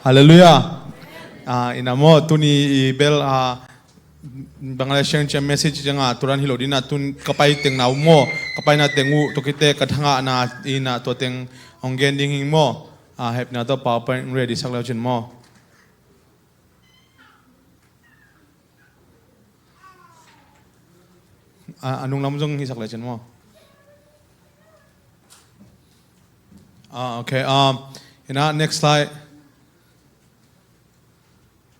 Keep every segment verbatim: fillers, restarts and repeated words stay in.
Halleluiah. Ah, ina maw, tuni i bel, ah, bang le sharing ciang message ciang a, turan hi lo ding a, tun ka pai teng na uh maw, ka paina teng uh, tua khit teh ka thangahna ina tua teng hong gen ding hi maw. Ah, hehpihna tawh PowerPoint ready sak le uh cin maw. Ah, a nung lam zong hi sak le cin maw. Ah, okay. Um, ina, next slide.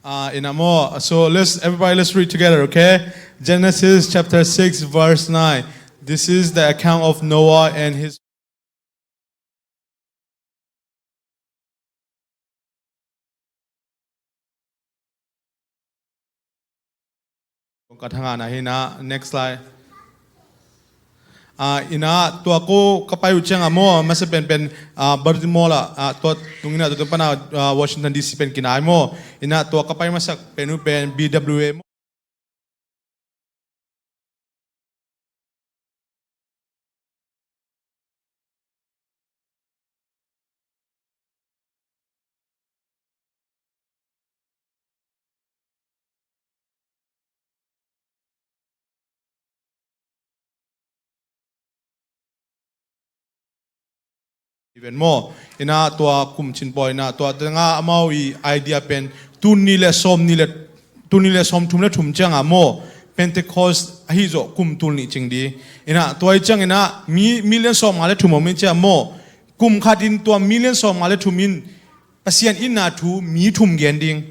Uh, ina maw. So let's, everybody, let's read together, okay? Genesis chapter six, verse nine. This is the account of Noah and his Ka thangahna hi na, next slide. Ah, ina, tua ko ka pai uh ciang a maw, masa penpen, ah, Baltimore la, ah, tua tung ina, tua tung pana, ah, Washington D C pen kinai maw. Ina, tua ka pai masak pen uh pen B W A maw. Event maw. Ina tua kum cin pawi ina tua teng a amau i idea pen tun nih le sawm nih le, tun nih le sawm thum le thum ciang a maw, Pentecost ahi zawh kum tul nih cing di. Ina tua i ciang ina mi million sawm nga le thum om in ciang maw, kum khat in tua million sawm nga le thum in Pasian itna thu mi thum gen ding.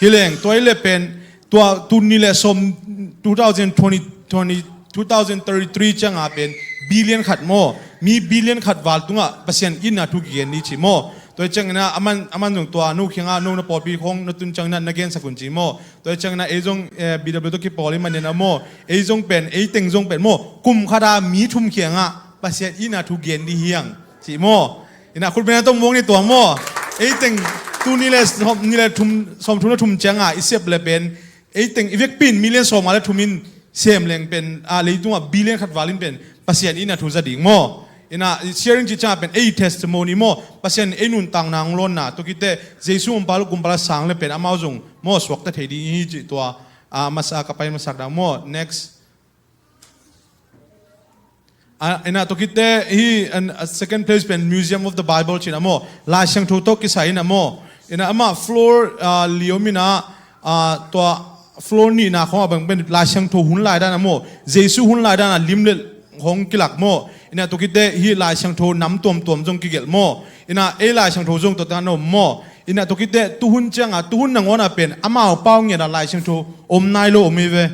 Hi leng, tua i le pen, tua tun nih le sawm, two thousand twenty, twenty, two thousand thirty-three ciang a pen billion khat maw, mi billion khat val tungah Pasian itna thu kigen ni ci maw. Tua i ciang ina aman, aman zong tua nu khiang a, nu na pawlpi khong na tun ciang ina na gensak un ci maw. Tua i ciang ina ei zong, eh, B W tawh kipawl i man ina maw, ei zong pen, ei teng zong pen maw, kum khat a mi thum khiang a Pasian itna thu gen ni hiang ci maw. Ina khut beng a tong muang ni tua maw. Ei teng tun nih le sawm, nih le thum, sawm thum le thum ciang a i sep le pen, ei teng i vekpi in million sawm nga le thum in sem leng pen, a, leitung a billion khat val in pen Pasian itna thu za ding maw. Ina sharing ci ciang a pen ei testimony maw, Pasian ei nuntakna hong lawnna, tua khit teh Jesu hong pal, kum pal a sang le pen amau zong maw suakta thei ding hi ci tua, a, masa ka pai masak dang maw. Next. A, ina tua khit teh hi, an, a second place pen Museum of the Bible ci ina maw, Lai Siangtho tawh kisai ina maw. Ina amah floor, a, li om ina, a, tua floor nihna khong a bang pen Lai Siangtho hun lai dan a maw, Jesu hun lai dan a lim le hong kilak maw. Ina tua khit teh hi Lai Siangtho nam tuamtuam zong kigelh maw. Ina ei Lai Siangtho zong tua teng a na om maw. Ina tua khit teh tuhun ciang a, tuhun nangawn a pen amau pau ngiat a Lai Siangtho om nai lo om hi ve.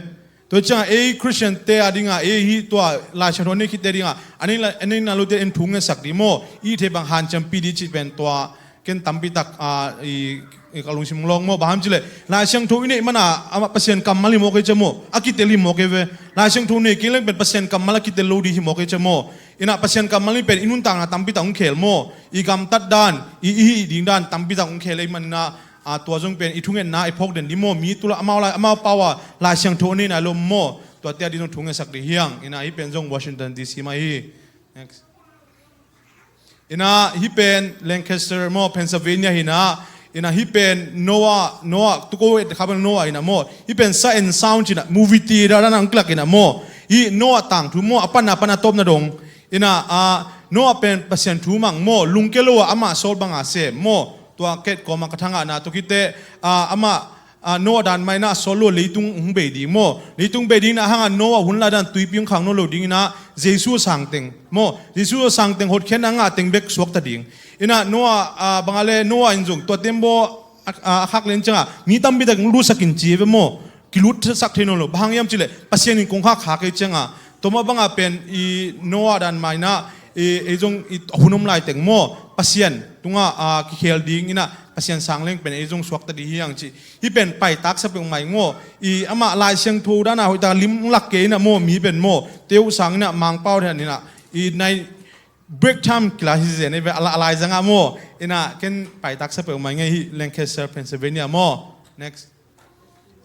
Tua ciang a ei Christian te a ding a, ei hi tua Lai Siangtho nei khit te ding a, a nei la, a nei na lo te en thu ngetsak di maw, i thei bang hanciampih di cih pen tua ken tampi tak, a, i, i ka lungsim lawng maw, bang hiam cih leh Lai Siangtho i neih man a, amah Pasian kammal hi maw kei cia maw, a kitel hi maw kei ve. Lai Siangtho nei kei leng pen Pasian kammal a kitel lo di hi maw kei cia maw. Ina Pasian kammal hi pen i nuntakna tampi tak hong khel maw, i gamtat dan, i, i hih ding dan tampi tak hong khel ei man ina, a, tua zong pen i thungetna i phawk den di maw, mi tu la amau lai, amau pau a Lai Siangtho a nei nai lo maw, tua te a di zong thungetsak di hiang. Ina hi pen zong Washington D C mah hi. Next. Ina hi pen Lancaster maw, Pennsylvania hi ina. Ina hi pen Noah, Noah, tuko et kha pen Noah ina maw. Hi pen Sight and Sound ci ina, movie theater dan a hong kilak ina maw. Hi Noah tangthu maw, a pan a pan a tawpna dong. Ina, a, Noah pen Pasian thu mang maw, lungke lo a amah sawl bang a sem maw. Tua ket kawm a ka thangahna tua khit teh, a, amah, a, Noah dan mah ina sawl lo leitung hong bei ding maw. Leitung bei ding ina hang a Noah hun lai dan tuipi hong khang nawn lo ding ina Jesu a sang teng maw. Jesu a sang teng hotkhiatna ngah teng bek suakta ding. Ina Noah, a, bang a le Noah in zong tua tembaw a, a, a khak len ciang a mi tampi tak lutsak in ci ve maw. Kilutsak thei nawn lo. Bang hang hiam cih leh Pasian in kong khak khak ei ciang a, tua mah bang a pen i Noah dan mah ina, i, ei zong i hun om lai teng maw, Pasian tungah, a, kikhel ding ina, Pasian sang leng pen ei zong suakta di hiang cih. Hi pen paitak sa peuhmah ing maw. I amah Lai Siangtho dan a hoih tak lim lak kei ina maw, mi pen maw, teu sang ina, Mangpau dan ina, i nai break time kila hi zen ei ve, a la, a lai zang a maw. Ina ken paitak sa peuhmah ing ei hi Lancaster, Pennsylvania maw. Next.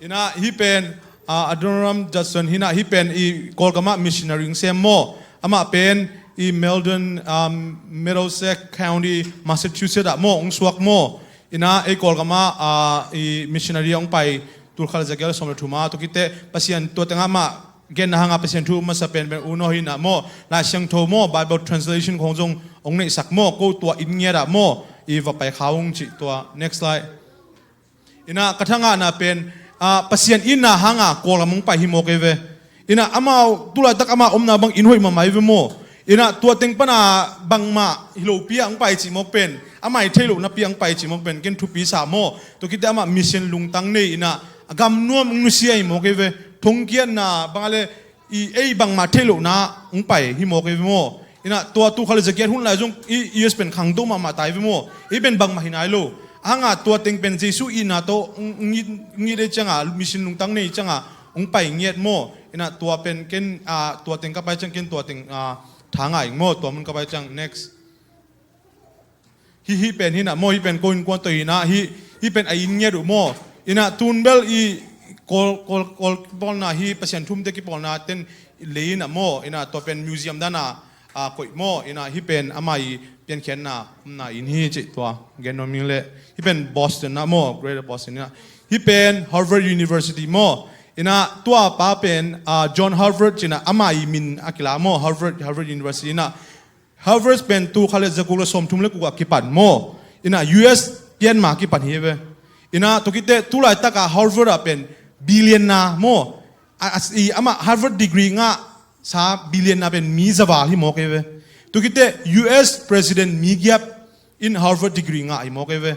Ina hi pen, a, Adoniram Judson hi ina, hi pen i Kawlgam ah missionary hong sem maw. Amah pen i Malden, um, Middlesex County, Massachusetts ah maw, hong suak maw. Ina ei Kawlgam ah, ah, i missionary a hong pai tul khat le za giat le sawm le thum a, tua khit teh Pasian tua teng ah mah genna hanga Pasian thu masa pen pen U Naw hi ina maw, Lai Siangtho maw, Bible translation khong zong hong neihsak maw, ko tua inn ngiat ah maw, i va pai kha ung cih tua. Next slide. Ina ka thangahna pen, ah, Pasian itna hanga Kawlgam hong pai hi mawk ei ve. Ina amau tulaitak ama omna bang inn hoih mahmah ei ve maw. Ina tua teng pana bangmah hi lopi ah hong pai cih mawk pen, ama i theih lohna pi ah hong pai cih mawk pen ken thupi sa maw. Tua khit teh ama mission lungtang nei ina a gam nuam hong nusia hi mawk ei ve. Thongkiatna bang a le i ei bangmah theih lohna hong pai hi mawk ei ve maw. Ina tua tul khat le za giat hun lai zong i U S pen khangto mahmah ta ei ve maw. Ei pen bangmah hi nai lo. A hanga tua teng pen Jesu itna tawh hong, hong it, hong it ei cianga, mission lungtang nei cianga hong pai ngiat maw. Ina tua pen ken, ah, tua teng ka pai ciang ken tua teng, ah, tha ngah ing maw, tua mun ka pai ciang. Next. Hih, hih pen hi ina maw, hih pen ko innkuan tawh hi ina, hih, hih pen a inn ngiat uh maw. Ina tun bel i Kawl, Kawl, Kawl kipawlna hih Pasian thumte kipawlna ten lei ina maw. Ina tua pen museum dana, ah, koih maw. Ina hih pen ama i piankhiatna omna inn hi cih tua gen nuam ing leh. Hih pen Boston ah maw, Greater Boston ina. Hih pen Harvard University maw. Ina tua pa pen, ah, John Harvard ci ina ama i min a kila maw, Harvard, Harvard University ina. Harvard pen tul khat le za guk le sawm thum le guk ah kipan maw. Ina U S pian ma kipan hi ve. Ina tua khit teh tulaitak a Harvard ah pen billionaire maw. A, a, i ama Harvard degree ngah sa billionaire pen mi za val hi mawk ei ve. Tua khit teh U S president mi giap in Harvard degree ngah hi mawk ei ve.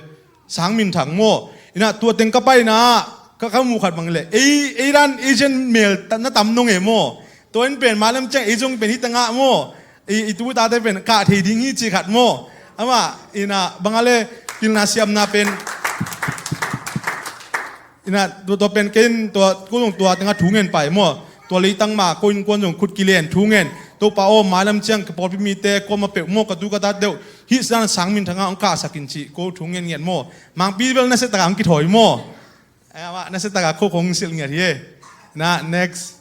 Sang minthang maw. Ina tua teng ka pai ina ka, ka muh khat bang leh ei, ei dan Asian mel ta, na tam nong e maw. Tua in pen mailam ciang ei zong pen hih teng ah maw, i, i tu tate pen kah thei ding hi cih khat maw. Amah ina bang a le pilna siamna pen. Ina tua, tua pen ken tua, ko zong tua teng ah thu ngen pai maw. Tua leitang ma ko innkuan zong khut kilen thu ngen. Topa aw, mailam ciang ka pawlpi mite kuamah peuh maw, ka tu ka tate uh hih sang, sang minthang ah hong kahsak in cih ko thu ngen ngiat maw. Mangpi bel nasia tak ah hong kithawi maw. Eh, amah nasia tak ah ko khong silh ngiat hi e. Ina next.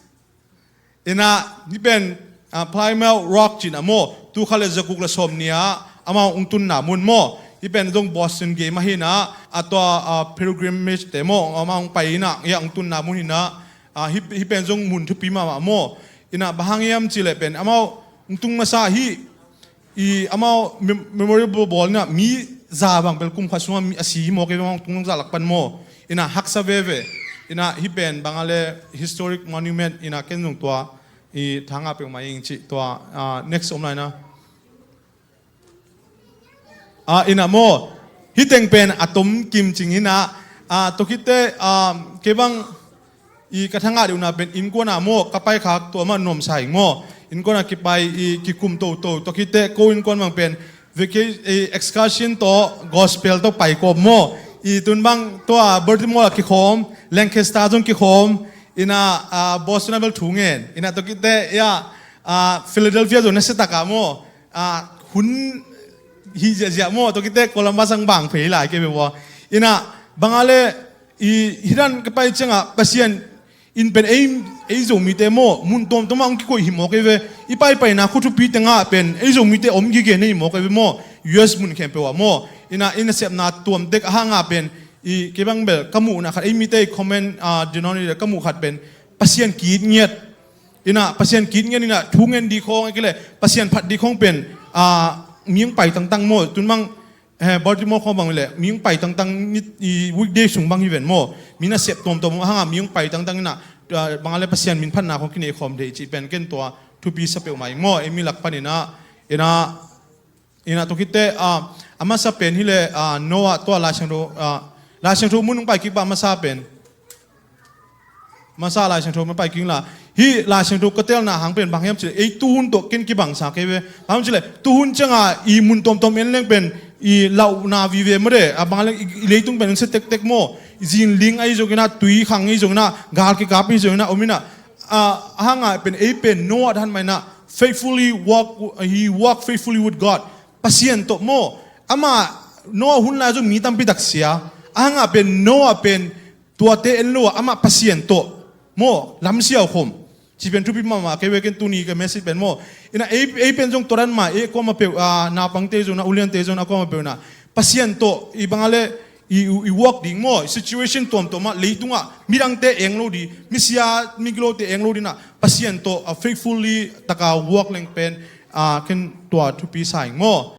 Ina hih pen, ah, Plymouth Rock ci ina maw, tul khat le za guk le sawm nih ah amau hong tunna mun maw. Hih pen zong Boston gei mah hi ina, a tua, ah, pilgrimage te maw, amau hong pai ina, hih ah hong tunna mun hi ina, ah, hih, hih pen zong mun thupi mahmah maw. Ina bang hang hiam cih leh pen amau hong tung masa hih, i amau mem-, memorial bawl ina mi za bang bel kum khat sungah mi a si hi mawk ei ve, amau tung zah lak pan maw. Ina haksa veve. Ina hih pen bang a le historic monument ina ken zong tua i tha ngah peuhmah ing cih tua, ah, next om lai ina. Ah, ina maw. Hih teng pen a tom kim cing ina, ah, tua khit teh, ah, kei bang i ka tha ngah deuhna pen innkuan ah maw, ka pai khak tua mah nuamsa ing maw. Innkuan ah kipai i kikum toto, tua khit teh ko innkuan bang pen vaca-, i excursion tawh gospel tawh pai kawm maw. I tun bang tua Baltimore ah kikhawm, Lancaster zong kikhawm, ina, ah, Boston ah bel thu ngen. Ina tua khit teh, ya, ah, Philadelphia zong nasia tak ah maw. Ah, hun hi ziahziah maw, tua khit teh Columbus ah bang phei lai kei ve ua. Ina bang a le i hih dan ka pai ciangah Pasian in pen ei, ei Zomite maw, mun tuamtuam ah hong kikoih hi mawk ei ve. I paipaina khua thupi teng ah pen ei Zomite om gige na hi mawk ei ve maw. U S mun khempeuh ah maw. Ina, i nasepna tuam tek a hang ah pen i kei bang bel ka muhna khat, ei mite i comment, ah, denominator ka muh khat pen Pasian ki-it ngiat. Ina Pasian ki-it ngiat ina thu ngen ding khawng, a kei leh Pasian phat ding khawng pen, ah, mi hong pai tangtang maw. Tun bang, eh, Baltimore khawng bang leh mi hong pai tangtang, ni, i weekday sung bang hi ven maw. Mi nasep tuamtuam a hang ah mi hong pai tangtang ina, ah, bang a le Pasian min phatna khawng kinei khawm thei cih pen ken tua thupi sa peuhmah ing maw. Ei mi lak pan ina, ina, ina tua khit teh, ah, a masa pen hi leh, ah, Noah tua Lai Siangtho, ah, Lai Siangtho mun hong pai kik pah a masa pen. Masa Lai Siangtho mah pai kik la. Hih Lai Siangtho ka telna hang pen bang hiam cih leh ei tuhun tawh ken kibangsa kei ve. Bang hiam cih leh tuhun ciangah i mun tuamtuam en leng pen i lauhna vive mah de. A bang leng i, i leitung pen sia tektek maw. I zinling ahi zong ina, tui khang ahi zong ina, gal kikap ahi zong ina, om ina. Ah, a hang ah pen ei pen Noah dan mah ina faithfully walk, he walked faithfully with God. Pasian tawh maw. Amah Noah hun lai zong mi tampi tak sia. A hang ah pen Noah pen tuate en lo ah amah Pasian tawh maw, lamsiau khawm. Ci pen thupi mahmah kei ve, ken tuni ka message pen maw. Ina ei, ei pen zong tua dan mah, ei kuamah peuh, ah, naupangte zong ina, uliante zong ina, a kuamah peuh ina Pasian tawh i bang a le i, i walk ding maw, situation tuamtuam ah leitungah midangte eng lo ding, misia migilote eng lo ding ah Pasian tawh a faithfully taka walk leng pen a ken tua thupi sa ing maw.